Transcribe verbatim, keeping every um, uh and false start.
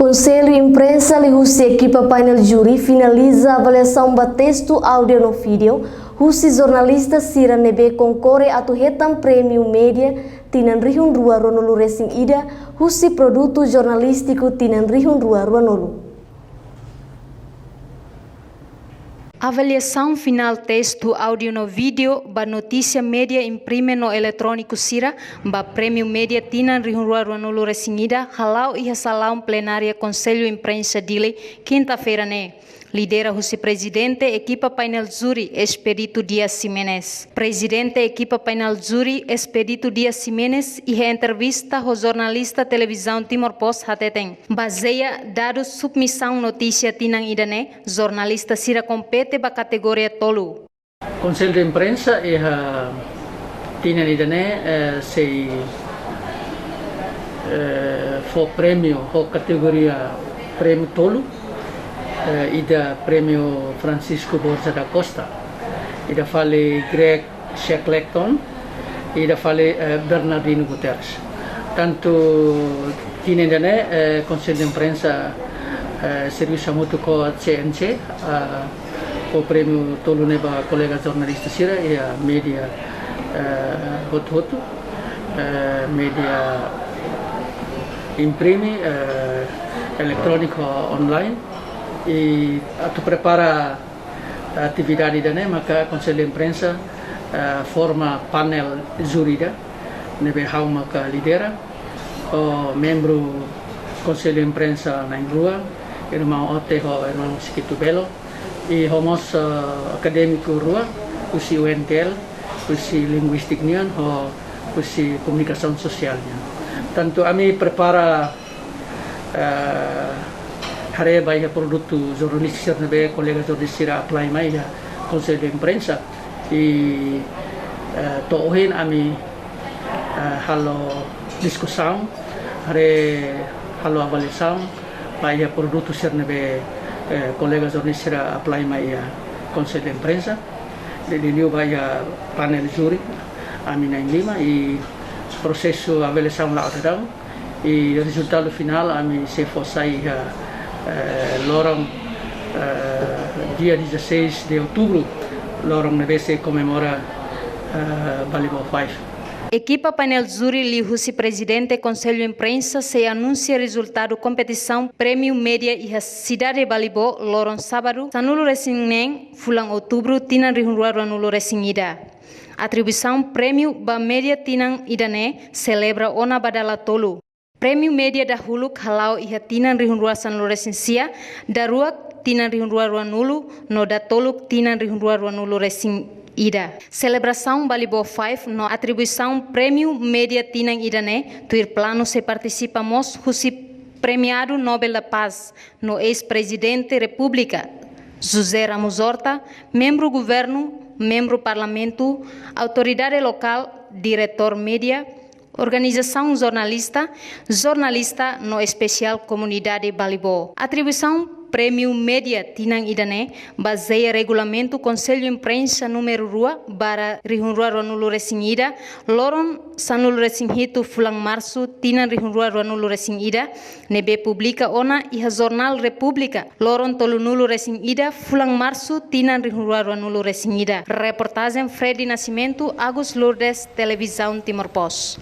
Konsellu Imprensa liuhusi ekipa painel júri finaliza avaliasaun ba testu, áudiu no vídeo husi jornalista sira ne'ebé konkore atu hetan Prémiu Média tinan rihun rua ruanulu resin ida husi Produtu Jornalístiku tinan rihun rua ruanulu. Avaliasaun finál testu, áudiu no vídeo ba notísia média imprime no eletróniku sira ba Prémiu Média tinan rihun rua ruanulu resin ida hala'o iha salaun plenária Konsellu Imprensa Dili, kinta-feira ne'e. Lidera husi Prezidente Ekipa Painel Júri, Expedito Dias Ximenes. Prezidente Ekipa Painel Júri, Expedito Dias Ximenes, iha entrevista ho jornalista Televizaun Timor Post hateten, bazeia dadus submisaun notísia tinan ida-ne'e, jornalista sira kompete ba kategoria tolu. Konsellu Imprensa iha tinan ida-ne'e, eh, sei, eh, fó prémiu ho kategoria prémiu tolu, eh, ida Prémiu Francisco Borja da Costa, ida fali Greg Shackleton, ida fali, eh, Bernardino Guterres. Tantu tinan ida-ne'e, eh, Konsellu Imprensa, eh, servisu hamutuk ho C N C, eh, ho prémiu tolu ne'e ba kolega jornalista sira iha média, eh, hotu-hotu, eh, média imprime, eh, eletróniku, online. I atu prepara atividade ida-ne'e maka Konsellu Imprensa, eh, forma painel júri ida ne'ebé ha'u maka lidera, ho membru Konsellu Imprensa na'in-rua, irmaun Ote ho irmaun Sikitu Belo, i ho mós, eh, akadémiku rua, husi U N T L, husi linguístika nian, ho husi komunikasaun sosiál nian. Tantu ami prepara, eh, haree ba iha produtu jornalístiku sira ne'ebé kolega jornalista sira apply mai iha Konsellu Imprensa. I, eh, to'o ohin ami, eh, halo diskusaun, haree halo avaliasaun ba iha produtu sira ne'ebé, eh, kolega jornalista sira apply mai iha Konsellu Imprensa. Liuliu ba iha painel júri, ami na'in-lima, i prosesu avaliasaun la'o daudaun, i rezultadu finál ami sei fó sai iha, eh, loron, eh, dia dezasseis de outubro, loron ne'ebé sei komemora, eh, Balibo Five. Ekipa painel júri liuhusi Prezidente Konsellu Imprensa sei anunsia rezultadu kompetisaun Prémiu Média iha sidade Balibo loron sábadu, sanulu resin neen fulan outubru tinan rihun rua ruanulu resin ida. Atribuisaun prémiu ba média tinan ida-ne'e selebra ona ba dala tolu. Prémiu Média dahuluk hala'o iha tinan rihun rua sanulu resin sia, daruak tinan rihun rua ruanulu, no datoluk tinan rihun rua ruanulu resin ida. Selebrasaun Balibo Five no atribuisaun Prémiu Média tinan ida-ne'e tuir planu sei partisipa mós husi Premiadu Nobel da Paz no eis-Prezidente Repúblika, José Ramos Horta, membru governu, membru parlamentu, autoridade lokál, diretór média, organizasaun jornalista, jornalista no espesiál komunidade Balibo. Atribuisaun Prémiu Média tinan ida-ne'e bazeia regulamentu Konsellu Imprensa númeru rua barra rihun rua ruanulu resin ida, loron sanulu resin hitu fulan marsu tinan rihun rua ruanulu resin ida, ne'ebé publika ona iha Jornál Repúblika, loron tolunulu resin ida fulan marsu tinan rihun rua ruanulu resin ida. Reportajen Freddy Nascimento, Agus Lourdes, Televizaun Timor Post.